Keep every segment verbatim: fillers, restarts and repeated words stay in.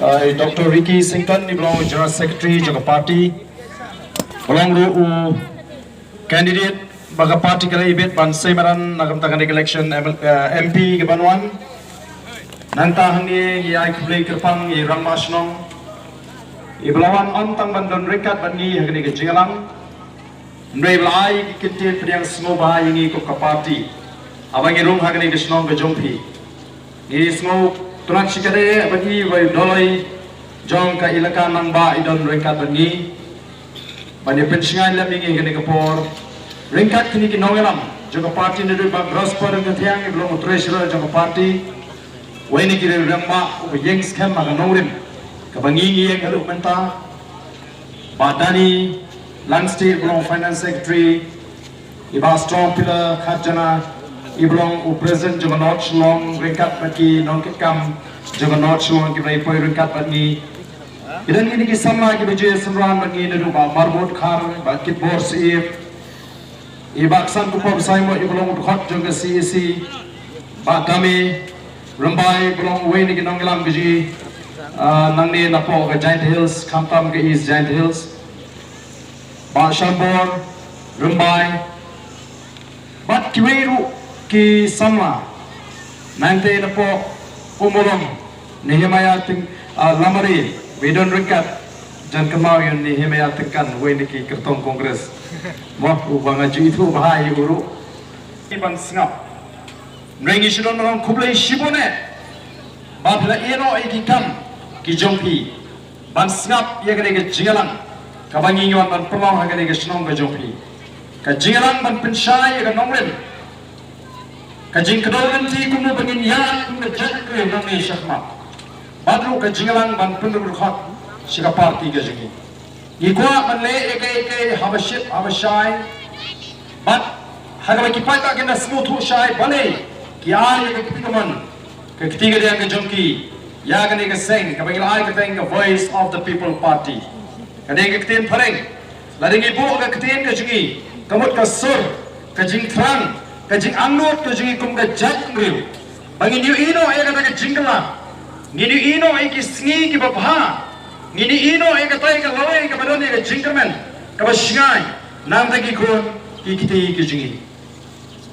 Ai Doctor Ricky Syngkon, i ba long General Secretary jong ka party, ba long ruh u candidate ba ka party ka la ibit ban sei madan na ka bynta kane ka election M L, eh, M P ka ban wan. Nangta hangne ngi ai khublei kyrpang ïa i Rangbah Shnong i ba la wan ym tang ban don ryngkat bad ngi ha kane ka jingïalang, hynrei ba la ai ki kyntien pdiang sngewbha ïa ngi kum ka party haba ngi rung ha kane ka shnong ka jong phi. Ngi sngewtynnat shikatdei bad i ba i Dolloi jong ka Elaka Nangbah i don ryngkat bad ngi ban ïa pynshngaiñ lem ïa ngi ha kane ka por ryngkat kine ki nongïalam jong ka party, naduh i Bah Grosper Khathiang i ba long u treasurer jong ka party, wei na ki rangbah uba ïeng skhem ha ka nongrim kaba ngi ngi ïeng haduh mynta, Bah Dani Langstieh i ba long finance secretary, i Bah Strong Pillar Kharjana i ba long u president jong ka North Shillong ryngkat bad ki nongkitkam jong ka North Shillong kiba la poi ryngkat bad ngi. Ki don kine ki samla kiba ju ïasynran bad ngi, naduh Bah Marbud Khar, Bah Kitbor Syiem, i Bah Ksan Kpoh Basaïawmoit i ba long u dkhot jong ka C E C, Bah Dame Rymbai ba long uwei na ki nongïalam ka jong ngi, ah, nangne napoh ka Jaintia Hills, khamtam ka East Jaintia Hills, Bah Shambor Rymbai bad kiwei ruh ki samla. Nangta napoh Ummulong, Nehemiah Tyng, ah, Lamare, ba i don ryngkat, jan kynmaw ïa u Nehemiah Tyngkan, uwei na ki kyrtong Congress. Mo, uba nga ju ithuh bha ïa u ruh. Ban sngap. Hynrei ngi shu don ban ong khublei shibun eh ba phi la ïehnoh ïa ki kam ki jong phi ban sngap ïa kane ka jingïalang kaba ngi ngi wan ban pynlong ha kane ka shnong ka jong phi. Ka jingïalang ban pynshai ïa ka nongrim, ka jingkdew lynti kumno ba ngin ïaid kum ka jaitbynriew nangne shakhmat, bad ruh ka jingïalang ban pynrung dkhot sha ka party ka jong ngi. Ngi kwah ban leh ïa kaei kaei haba shit haba shai, bad ha kaba ki paidbah kin da sngewthuh shai balei ki ai ïa ka kti kamon, ka kti kadiang ka jong ki ïa kane ka seng kaba ngi la ai kyrteng ka Voice of the People Party. Ka dei ka ktien phareng. Lada ngi buh ka ktien ka jong ngi, ka mut ka sur, ka jingthrang, ka jingangnud ka jong ngi kum ka jaitbynriew, ba ngin ïohi noh ïa kata ka jingkylla, ngin ïohi noh ïa ki sngi kiba bha, ngin ïohi noh ïa kata ka lawei kaba don ïa ka jingkyrmen kaba shngaiñ na ka bynta ki khun ki kti ki jong ngi.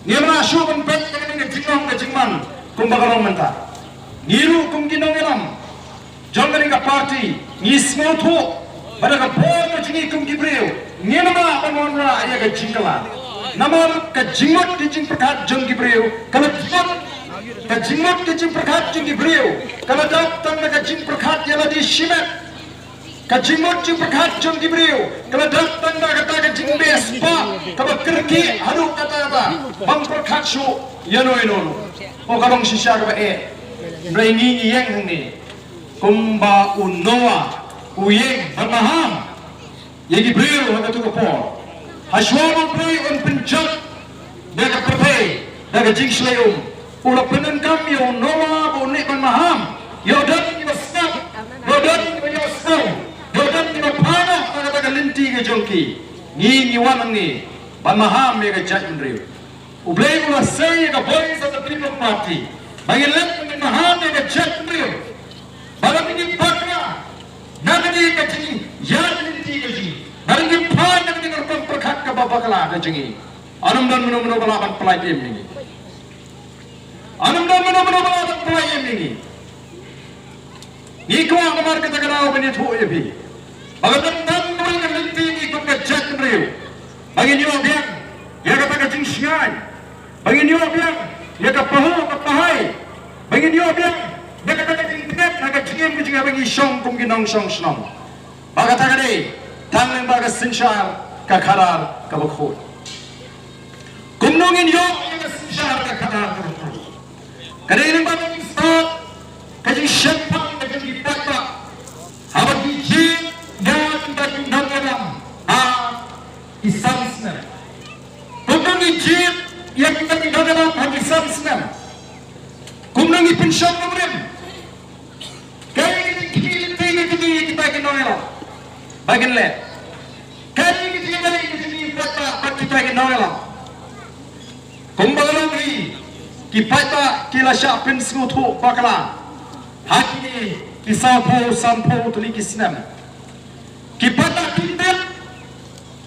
Ngim lah shuh ban peit ïa kane ka jinglong ka jingman kumba ka long mynta. Ngi ruh kum ki nongïalam jong kane ka party ngi sngewthuh ba da ka bor ka jong ngi kum ki briew ngim lah ban wanrah ïa ka jingkylla. Namar ka jingmut ka jingpyrkhat jong ki briew ka la jingmut, ka jingmut ka jingpyrkhat jong ki briew ka la dap tang da ka jingpyrkhat ïa lade shimet. Ka jingmut jingpyrkhat jong ki briew ka la dap tang da kata ka jingbeh spah kaba kyrkieh haduh katta katta, bym pyrkhat shuh ïano ïano. Ko ka long shisha kaba eh. Hynrei ngi ngi ïeng hangne kumba u Noah u ïeng ban maham ïa ki briew ha kato ka por. Hashwa ba u Blei un pynjot da ka pyrthei da ka jingshlei um, u la pyndonkam ïa u Noah ba un leit ban maham ïa u don kiba sngap, ïa u don kiba ïohsngew, ïa u don kiba phai noh na kata ka lynti ka jong ki. Ngi ngi wan hangne ban maham ïa ka jaitbynriew. U Blei u la sei ïa ka Voice of the People Party ba ngin leit ban maham ïa ka jaitbynriew. Ba la ngin bakla na kane ka jingïaid lynti ka jong ngi, ba la ngin phai na kane ka rukom pyrkhat kaba bakla ka jong ngi. Ym don mano mano ba lah ban pyllait im ïa ngi. Ym don mano mano ba lah ban pyllait im ïa ngi. Ngi kwah namar kata ka daw ban ïathuh ïa phi ba ka don tang kawei ka lynti ngi kum ka jaitbynriew ba ngin ïoh biang ïa kata ka jingshngaiñ, ba ngin ïoh biang ïa ka pahuh ka pahai, ba ngin ïoh biang ïa kata ka jingtngit ha ka jingim ka jingim ba ngi shong kum ki nongshong shnong. Ba kata ka dei tang lyngba ka synshar ka khadar kaba khuid. Kumno ngin ïoh ïa ka synshar ka khadar kaba khuid? Ka dei lyngba ka jingstad, ka jingshemphang ka jong ki paidbah haba ki jied ïa kita ki nongïalam ha ki san snem. Kumno ngi jied ïa kita ki nongïalam ha ki san snem? Kumno ngi pynshong nongrim? Kaei ka jingkhih lynti ka jong ngi ïa kita ki nongïalam ba kin leh? Kaei ka jingïaleh ka jong ngi paidbah bad kita ki nongïalam? Kumba ka long hi, ki paidbah ki la shah pynsngewthuh bakla ha kine Ki sawphew sanphew tylli ki snem. Ki paidbah ki tip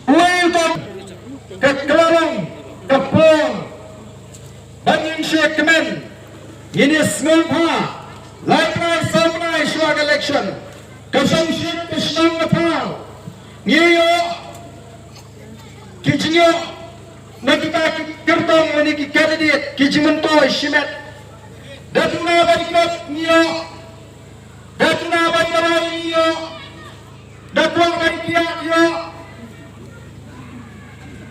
uei uta ka kylla long ka por ba ngin shu kmen. Ngin ïa sngewbha lai bnai saw bnai shuwa ka election. Ka shong shit ka shnong ka thaw. Ngi ïoh ki jingïoh na kita ki kyrtong lane ki candidate ki jingmyntoi shimet. Da duna ba ïoh ngi ïoh, da duna ba ïoh ngi ïoh, da kwah ba ïoh ïoh,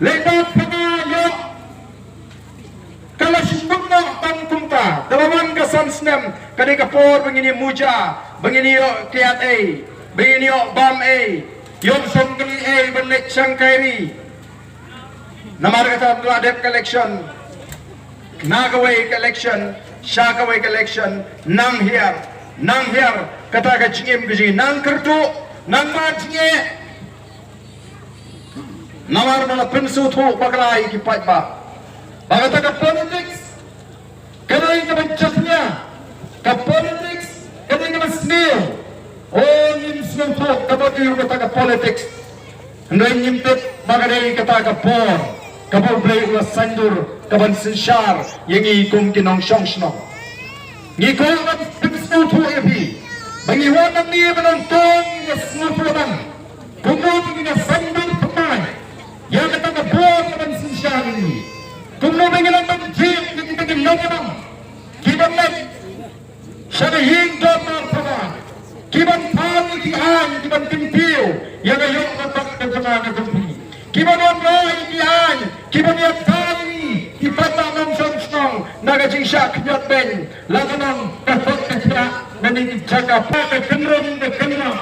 leh ba pynah ïoh. Ka la shu pynnoh tang kumta, da la wan ka san snem, ka dei ka por ba ngin ïa muja, ba ngin ïoh kiad ei, ba ngin ïoh bam ei, ïoh shong kali ei, ban leit shang kai ri. Namar kata la dep ka election, na kawei ka election sha kawei ka election, nang hiar nang hiar kata ka jingim ka jingim, nang kyrduh, nang mad jingeh. Namar ba la pynsngewthuh bakla ïa ki paidbah ba kata ka politics ka dei kaba jakhlia, ka politics ka dei kaba sniew. O, ngim sngewthuh kaba dei kata ka politics. Hynrei ngim tip ba ka dei kata ka por kaba U Blei u la saiñdur kaban synshar ïa ngi kum ki nongshong shnong. Ngi kwah ban pynsngewthuh ïa phi ba ngi wan nangne ban ong to, ngi sngewthuh ban kumno ba ngi la saiñdur thymmai ïa kata ka bor kaban synshar ïa ngi, kumno ba ngi la ban jied ïa kita ki nongïalam kiban leit sha ka ïing dorbar thaba, kiban thaw ïa ki aiñ, kiban kyntiew ïa ka ïoh ka pat ka jong ka jong phi, kiban wanrah ïa ki aiñ, kiban ïa thaw ïa ngi ki paidbah nongshong shnong na ka jingshah khyndiat beiñ, la ka long ka kot ka khiah lane ki jaka, ka kynrum ka kynrap.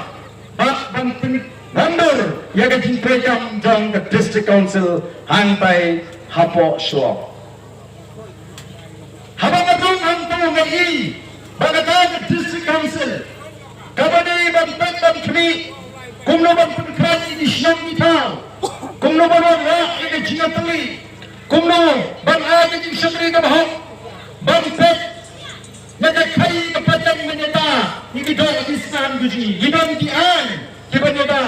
Bad ban pynwandur ïa ka jingtreikam jong ka District Council hangtai hapoh Shillong. Haba nga rung hangto nga i ba kata ka District Council kaba dei ban peit ban khmih kumno ban pynkhreh ïa ki shnong ki thaw, kumno ban wanrah ïa ka jingïatylli, kumno ban ai ka jingshakri kaba hok, ban peit na ka khaïi ka pateng mynta ngi ki doh ki snam ki jong ngi, ngi don ki aiñ kiban ïada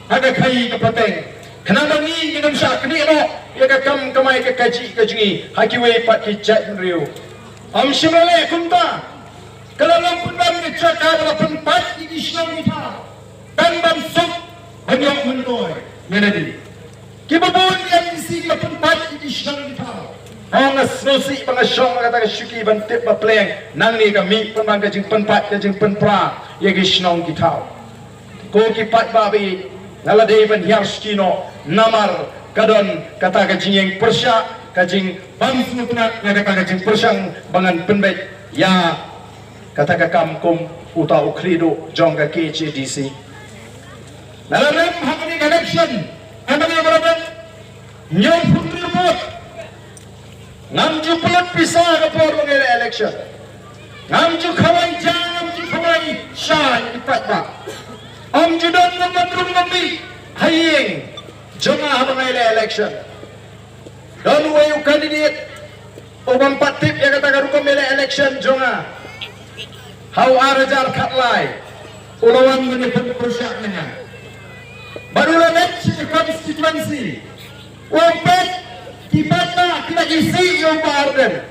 ha ka khaïi ka pateng. Khnang ba ngi ngin ym shah knieh noh ïa ka kam kamai ka kajih ka jong ngi ha kiwei pat ki jaitbynriew. Ym shym la leh kumta. Ka la long pynban ka jaka ba la pynpait ïa ki shnong ki thaw tang ban suk ban ïoh myntoi. Ngi la dei kiba bun ïa ki MDC kiba pynpait ïa ki shnong ki thaw. Hooid, nga sngewsih ba nga shong ha kata ka shuki ban tip ba pleng nangne ka mih pynban ka jingpynpait ka jingpynpra ïa ki shnong ki thaw. Ko ki paidbah ba ïeit, nga la dei ban hiar shuki noh namar ka don kata ka jingïeng pyrshah, ka jingbym sngewtynnat ïa kata ka jingpyrshang ba ngan pynbeit ïa kata ka kam kum uta u khlieh duh jong ka KHADC. Nga la rem ha kane ka election, nga la rem hynñiewphew hynriew vote. Ngam ju pynlut pisa ha ka por ba ngi leh election. Ngam ju khawai ja, ngam ju khawai sha ïa ki paidbah. Ym ju don ngam ban rung ngam mih ha ïing jong nga haba ngi leh election. Don uwei u candidate u bym pat tip ïa kata ka rukom ïaleh election jong nga ha u ar hajar khatlai. U la wan ban ïapynpyrshah ïa nga bad u la leit sha ka constituency. U ong peit, ki paidbah ki la isih ïa u Bah Ardent,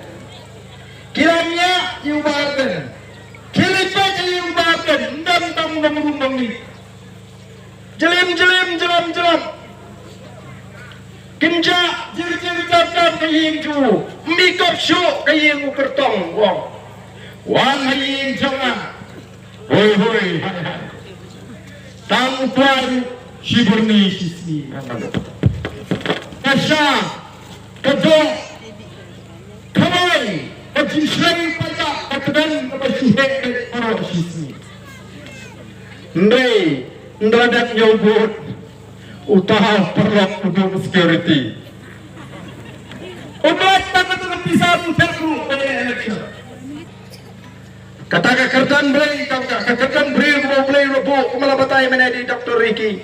ki la ñiah ïa u Bah Ardent, ki la peit ïa u Bah Ardent, ym don tang u nongrung nongmih. Jlim jlim jlam jlam. Kynjah jir jir jar jar ka ïing jong u. Ym ikop shuh ka ïing u kyrtong u ong. Wan ha ïing jong nga. Hoi hoi hai hai. Tang u kwai ruh shi byrni shi sngi. Ka sha ka doh. Kawei ka jingshai paidbah ka tdem kaba shu heh beit baroh shi sngi. Hynrei ynda la dep ñiew vote, uta u paralok u dum security. U Blai tang kata ka pisa u thep ruh ba ïa election. Kata ka kyrdan briew, kata ka kyrdan briew kaba U Blei u la buh, kumba la batai mynne da i Doctor Ricky,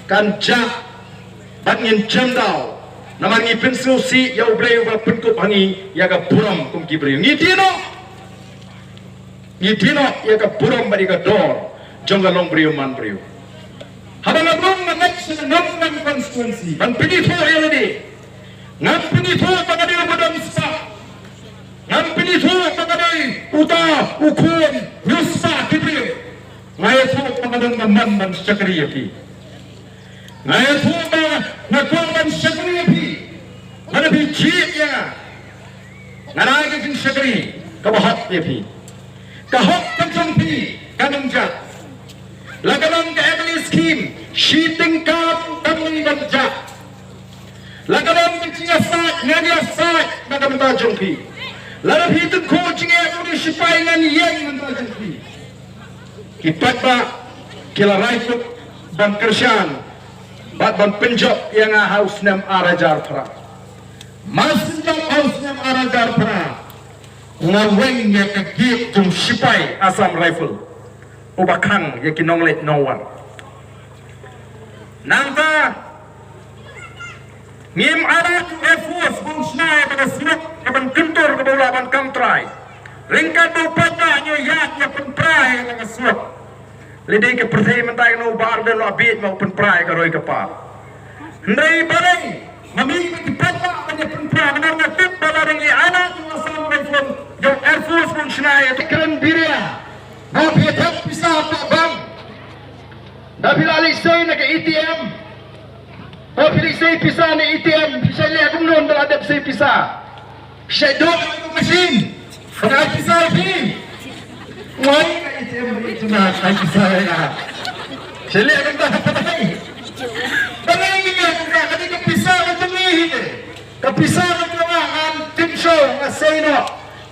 kan jah bad ngin jem daw. Namar ngi pynsngewsih ïa U Blei uba pynkup ha ngi ïa ka burom kum ki briew. Ngi ïeit noh. Ngi dino ïa ka burom bad ïa ka dor jong ka long briew man briew. Haba nga rung nga leit sha Nongkrem constituency ban pynithuh ïa lade, ngam pynithuh ba nga dei u badon spah, ngam pynithuh ba nga dei uta u khun riewspah ki briew. Nga ïathuh ba nga don ka mon ban shakri ïa phi. Nga ïathuh ba nga kwah ban shakri ïa phi. Lada phi jied ïa nga, ngan ai ka jingshakri kaba hok ïa phi. Ka hok ka jong phi kan ym jah. La ka long ka MLA scheme, shi tyngka kam ym ban jah. La ka long ka jingïasaid, ngan ïasaid na ka bynta jong phi. Lada phi tyngkhuh jingeh u dei shipai, ngan ïeng na ka bynta jong phi. Ki paidbah ki la rai kut ban kyrshan bad ban pynjop ïa nga ha u snem ar hajar phra. Mar shen jop ha u snem ar hajar phra, nga weng ïa ka gate jong shipai Assam Rifle uba khang ïa ki nongleit nongwan. Nangta ngim ailad u Air Force ban shna ïa ka surok kaban kyntur kaba u lah ban kam trai. Ryngkat bad u paidbah ngi ïa ïa pynpra ïa ka surok. Lada ka pyrthei mynta ïa u Bah Ardent u la bieit ma u pynpra ïa ka roi ka par. Hynrei balei ma ngi ki paidbah ban ïa pynpra, namar nga tip ba lada ngi ailad u Assam Rifle ïa u Air Force ban shna ïa ka kren biria. Ba phi thep pisa ha bank. Da phi la leit sei na ka ATM. Ba phi leit sei pisa na ATM, phi sa leh kumno da la dep sei pisa? Phi sa duh na ka machine. Ka ai pisa phi. Ngoi ka ATM ba itu na ai pisa ïa nga. Sa leh kumta ka dei. Balei ngi ïa kumta, ka dei ka pisa ka jong ngi hi. Ka pisa ka jong nga, ngan tim shuh, nga sei noh.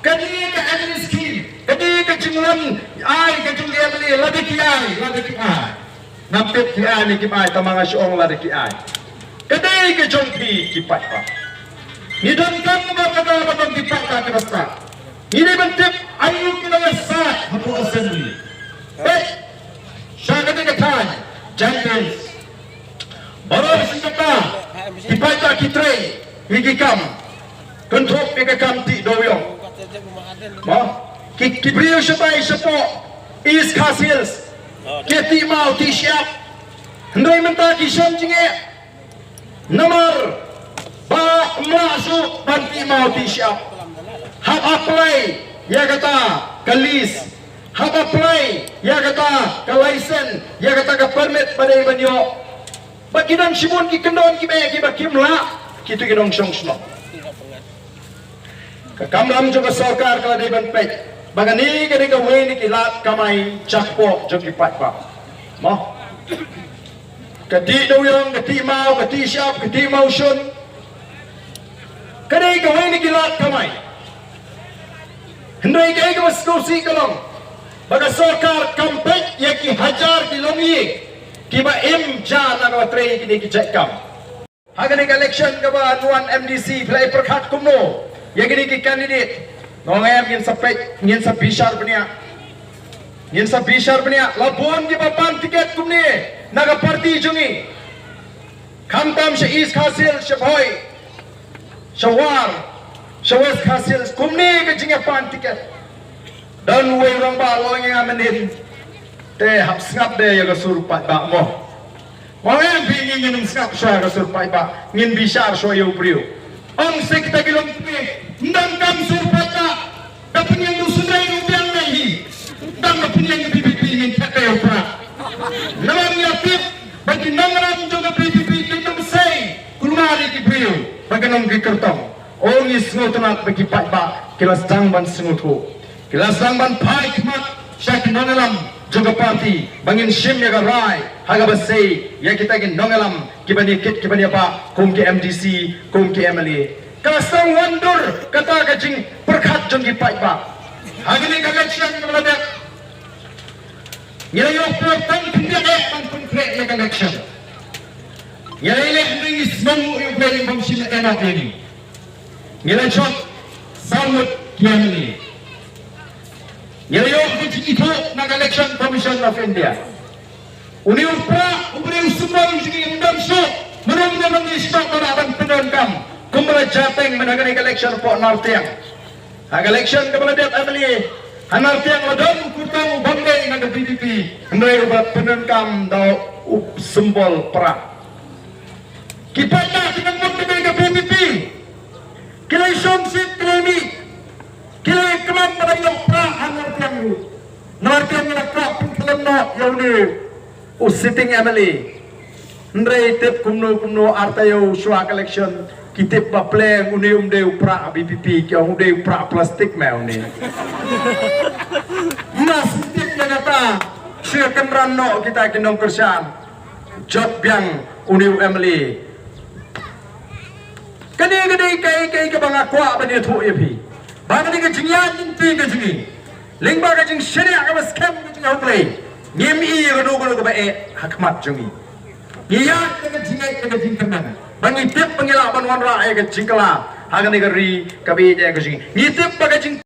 Ka dei ka MLA scheme, ka dei ka jingwan ai ka jong ka MLA, lada ki ai, lada ki ai. Ngam tip ki ai ne kim ai, tangba nga shu ong lada ki ai. Ka dei ka jong phi ki paidbah. Ngi donkam namar kata ba don ki paidbah ki ba sah. Ngi dei ban tip aïu ki nongïasaid hapoh assembly. Peit sha kata ka thaiñ Jaiñtia. Baroh shi katta ki paidbah ki trei ïa ki kam. Kynthup ïa ka kam tih dewiong. Mo, ki, ki briew shatai shapoh East Khasi Hills ki tih maw tih shyiap. Hynrei mynta ki shem jingeh namar ba ym lah shuh ban tih maw tih shyiap. Hap apply ïa kata ka lease, hap apply ïa kata ka license, ïa kata ka permit ba dei ban ïoh. Ba ki don shibun ki kyndon kiba, kiba kim lah, kito ki nongshong shnong. Ka kamram jong ka sorkar ka la dei ban peit ba kane ka dei kawei na ki lad kamai jakpoh jong ki paidbah. Mo, ka tih dewiong, ka tih maw, ka tih shyiap, ka tih mawshun, ka dei kawei na ki lad kamai. Hynrei kaei kaba sngewsih ka long ba ka sorkar kam peit ïa ki hajar ki longïing kiba im ja na kaba trei kine ki jait kam. Ha kane ka election kaba wan MDC phi la ïa pyrkhat kumno ïa kine ki candidate? Nga ong em, ngin sa peit, ngin sa bishar bniah. Ngin sa bishar bniah. La bun kiba pan tiket kumne na ka party jong ngi. Khamtam sha East Khasi Hills, sha Bhoi, sha War, sha West Khasi Hills, kumne ka jingïapan tiket. Don uwei u rangbah u la ong ïa nga mynhynnin, te hap sngap de ïa ka sur paidbah mo. Mo, em, phi, ngin, ngin ym sngap shuwa ïa ka sur paidbah, ngin bishar shuwa ïa u briew. Ong sa kita ki longkmie, ym donkam sur paidbah. Da pynïeng da u Sundai ruh biang na hi. Tang da pynïeng da VPP ngin thep ïa u Prah. Namar ngi la tip ba ki nongïalam jong ka VPP kim nym sei kulmar ïa ki briew bad ki nongkit kyrtong. O, ngi sngewtynnat ba ki paidbah ki la sdang ban sngewthuh. Ki la sdang ban phai khmat sha ki nongïalam jong ka party ba ngin shim ïa ka rai ha kaba sei ïa kita ki nongïalam kiban ïakit kiban ïabah kum ki MDC, kum ki MLA. Ka la sdang wandur kata ka jingpyrkhat jong ki paidbah. Ha kane ka election kaba la dep, ngi la ïoh por tang khyndiat eh ban pynkhreh ïa ka election. Ngi la ïaleh hynrei ngi sngewthuh ïa U Blei, ngim shym la ïehnoh ïa ngi. Ngi la jop saw ngut ki MLA. Ngi la ïoh ka jingithuh na ka Election Commission of India. Une u Prah u briew symbol jong ngi, ym don shuh mano mano ngi sngewbha ban pyndonkam kumba la jateng mynta kane ka election hapoh Nartiang. Ha ka election kaba la dep MLA, Hanartiang la don u kyrtong u bym dei na ka VPP, hynrei uba pyndonkam da u symbol prah. Ki paidbah ki nang mut ka dei ka VPP. Ki la shong sih, ki la mih, ki la kynmaw ba dang ïoh prah hanartiang ruh. Hanartiang la ka pynkhlem noh ïa une u sitting MLA. Hynrei tip kumno kumno, ar taïew shuwa ka election, ki tip ba pleng une um dei u prah VPP, ki ong u dei u prah plastik me une. Mas tip ïa kata, shu kynran noh kita ki nongkyrshan. Jot biang une u MLA. Kane ka dei kaei kaei kaba nga kwah ban ïathuh ïa phi. Ba kane ka jingïaid lynti ka jong ngi, lyngba ka jingshaniah kaba skhem ka jong ngi ha U Blei, ngim ïoh ïa kano kano kaba eh ha khmat jong ngi. Ngi ïaid da ka jingngeit, da ka jingkmen, ba ngi tip ba ngi lah ban wanrah ïa ka jingkylla ha kane ka ri kaba ïeit ka jong ngi. Ngi tip ba ka jing